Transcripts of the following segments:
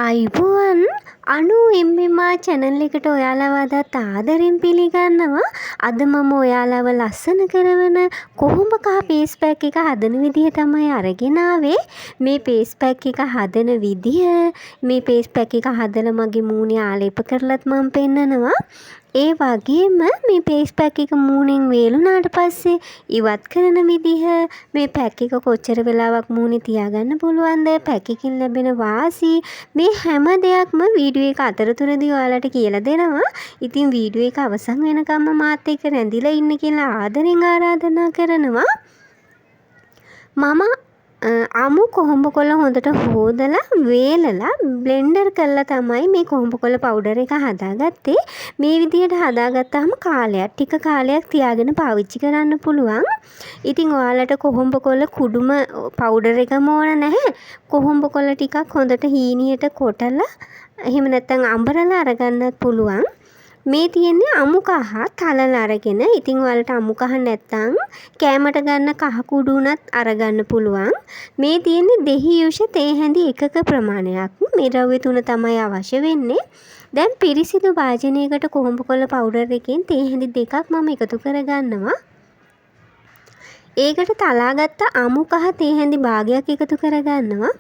ආයුබෝවන්, අනු එම්එම්ආර් චැනල් එකට ඔයාලව අදත් ආදරෙන් පිළිගන්නවා. අද මම ඔයාලව ලස්සන කරවන කොහොඹ කහ ෆේස් පැක් එක හදන විදිහ තමයි අරගෙන ආවේ. මේ ෆේස් පැක් එක හදන විදිහ, මේ ෆේස් පැක් එක හදලා මගේ මූණේ ආලේප කරලත් මම පෙන්නනවා. ඒ වගේම මේ ෆේස් පැක් එක මූණෙන් වේලුනාට පස්සේ ඉවත් කරන විදිහ, මේ පැක් එක කොච්චර වෙලාවක් මූණේ තියාගන්න පුළුවන්ද, පැක් එකෙන් ලැබෙන වාසි, මේ හැම දෙයක්ම වීඩියෝ එක අතරතුරදී ඔයාලට කියලා දෙනවා. ඉතින් වීඩියෝ එක අවසන් වෙනකම්ම මාත් එක්ක රැඳිලා ඉන්න කියලා ආදරෙන් ආරාධනා කරනවා. මම අමු කොහොඹ කොළ හොඳට හෝදලා, වේලලා, බ්ලෙන්ඩර් කරලා තමයි මේ කොහොඹ කොළ පවුඩර් එක හදාගත්තේ. මේ විදිහට හදාගත්තාම ටික කාලයක් තියාගෙන පාවිච්චි කරන්න පුළුවන්. ඉතින් ඔයාලට කොහොඹ කොළ කුඩුම පවුඩර් එකම ඕන නැහැ. කොහොඹ කොළ ටිකක් හොඳට හීනියට කොටලා, එහෙම නැත්නම් අඹරලා අරගන්නත් පුළුවන්. මේ තියෙන්නේ අමු කහ තලලා අරගෙන. ඉතින් ඔයාලට අමු කහ නැත්නම් කෑමට ගන්න කහ කුඩු වුණත් අරගන්න පුළුවන්. මේ තියෙන්නේ දෙහි යුෂ තේ හැඳි එකක ප්‍රමාණයක්. මේ ද්‍රව්‍ය තුන තමයි අවශ්‍ය වෙන්නේ. දැන් පිරිසිදු භාජනයකට කොහොඹ කොළ පවුඩර් එකෙන් තේ හැඳි 2ක් මම එකතු කරගන්නවා. ඒකට තලාගත්ත අමු කහ තේ හැඳි භාගයක් එකතු කරගන්නවා.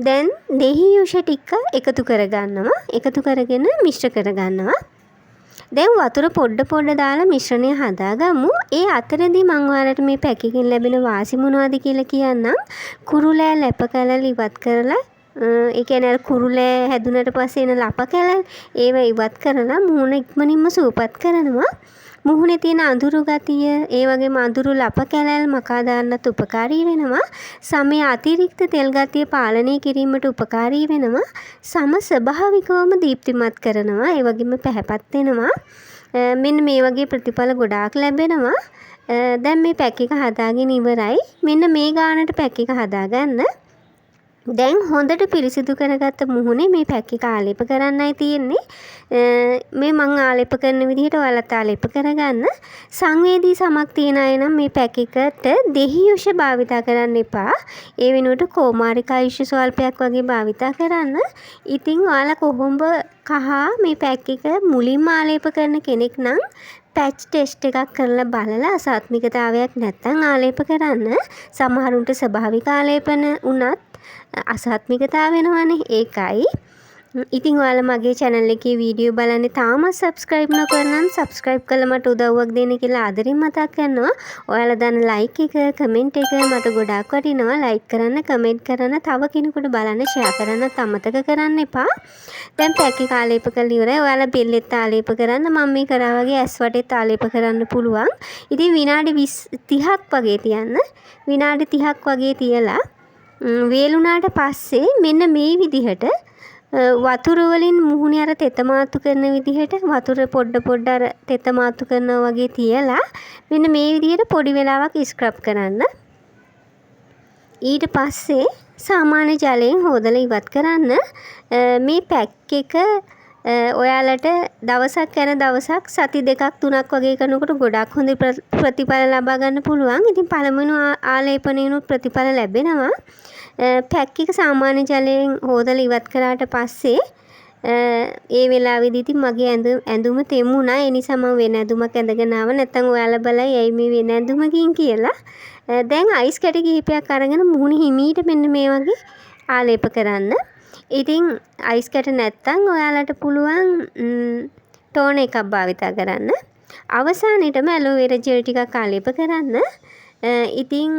දැන් දෙහි යුෂ ටික එකතු කරගන්නවා. එකතු කරගෙන මිශ්‍ර කරගන්නවා. දැන් වතුර පොඩ පොඩ දාලා මිශ්‍රණය හදාගමු. ඒ අතරෙදි මං ඔයාලට මේ පැක් එකෙන් ලැබෙන වාසි මොනවද කියලා කියන්නම්. කුරුලෑ ලැප කැලල් ඉවත් කරලා, ඒ කියන්නේ අර කුරුලෑ හැදුනට පස්සේ එන ලප කැලල්, ඒවා ඉවත් කරලා මුහුණ ඉක්මනින්ම සුවපත් කරනවා. මුහුණේ තියෙන අඳුරු ගතිය, ඒ වගේම අඳුරු ලප කැලැල් මකා දාන්නත් උපකාරී වෙනවා. සමේ අතිරික්ත තෙල් ගතිය පාලනය කිරීමට උපකාරී වෙනවා. සම ස්වභාවිකවම දීප්තිමත් කරනවා. ඒ වගේම පැහැපත් වෙනවා. මෙන්න මේ වගේ ප්‍රතිඵල ගොඩාක් ලැබෙනවා. දැන් මේ පැක් එක හදාගෙන ඉවරයි. මෙන්න මේ ගානට පැක් එක හදාගන්න. දැන් හොඳට පිරිසිදු කරගත්ත මුහුණේ මේ පැක් එක ආලේප කරන්නයි තියෙන්නේ. මේ මං ආලේප කරන විදිහට ඔයාලත් ආලේප කරගන්න. සංවේදී සමක් තියෙන අය නම් මේ පැක් එකට දෙහි යුෂ භාවිතා කරන්න එපා. ඒ වෙනුවට කෝමාරිකා යුෂ ස්වල්පයක් වගේ භාවිතා කරන්න. ඉතින් ඔයාලා කොහොඹ කහ මේ පැක් එක මුලින්ම ආලේප කරන කෙනෙක් නම් පැච් ටෙස්ට් එකක් කරලා බලලා අසාත්මිකතාවයක් නැත්නම් ආලේප කරන්න. සමහරුන්ට ස්වභාවික ආලේපන වුණත් අසාත්මිකතා වෙනවනේ, ඒකයි. ඉතින් ඔයාලා මගේ චැනල් එකේ වීඩියෝ බලන්නේ තාමත් සබ්ස්ක්‍රයිබ් නොකර නම් සබ්ස්ක්‍රයිබ් කරලා මට උදව්වක් දෙන්න කියලා ආදරෙන් මතක් කරනවා. ඔයාලා දාන ලයික් එක, කමෙන්ට් එක මට ගොඩාක් වටිනවා. ලයික් කරන්න, කමෙන්ට් කරන්න, තව කෙනෙකුට බලන්න ෂෙයා කරන්නත් අමතක කරන්න එපා. දැන් පැක් එක ආලේප කරලා ඉවරයි. ඔයාලා බෙල්ලෙත් ආලේප කරන්න. මම මේ කරා වගේ ඇස් වටෙත් ආලේප කරන්න පුළුවන්. ඉතින් විනාඩි 30ක් වගේ තියන්න. විනාඩි 30ක් වගේ තියලා වේලුනාට පස්සේ මෙන්න මේ විදිහට වතුර වලින් මුහුණේ අර තෙත මාත්තු කරන විදිහට වතුර පොඩ පොඩ අර තෙත මාත්තු කරනවා වගේ තියලා මෙන්න මේ විදිහට පොඩි වෙලාවක් ස්ක්‍රබ් කරන්න. ඊට පස්සේ සාමාන්‍ය ජලයෙන් හෝදලා ඉවත් කරන්න. මේ පැක් එක ඔයාලට දවසක් ඇර දවසක් සති 2ක් 3ක් වගේ කරනකොට ගොඩක් හොඳ ප්‍රතිඵල ලබා ගන්න පුළුවන්. ඉතින් පළමුවෙනි ආලේපනයෙනුත් ප්‍රතිඵල ලැබෙනවා. පැක් එක සාමාන්‍ය ජලයෙන් හෝදලා ඉවත් කරාට පස්සේ ඒ වෙලාවේදී ඉතින් මගේ ඇඳුම තෙමුණා. ඒ නිසා මම වෙන ඇඳුමක් ඇඳගෙන ආවා. නැත්තම් ඔයාලා බලයි ඇයි මේ වෙන ඇඳුමකින් කියලා. දැන් අයිස් කැටි කිහිපයක් අරගෙන මුහුණ හිමීට මෙන්න මේ වගේ ආලේප කරන්න. ඉතින් අයිස් කැට නැත්තම් ඔයාලට පුළුවන් ටෝනර් එකක් භාවිතා කරන්න. අවසානයේටම ඇලෝවෙරා ජෙල් ටිකක් ආලේප කරන්න. ඉතින්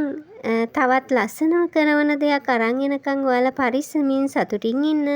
තවත් ලස්සනම කරවන දෙයක් අරන් එනකන් ඔයාලා පරිස්සමින් සතුටින් ඉන්න.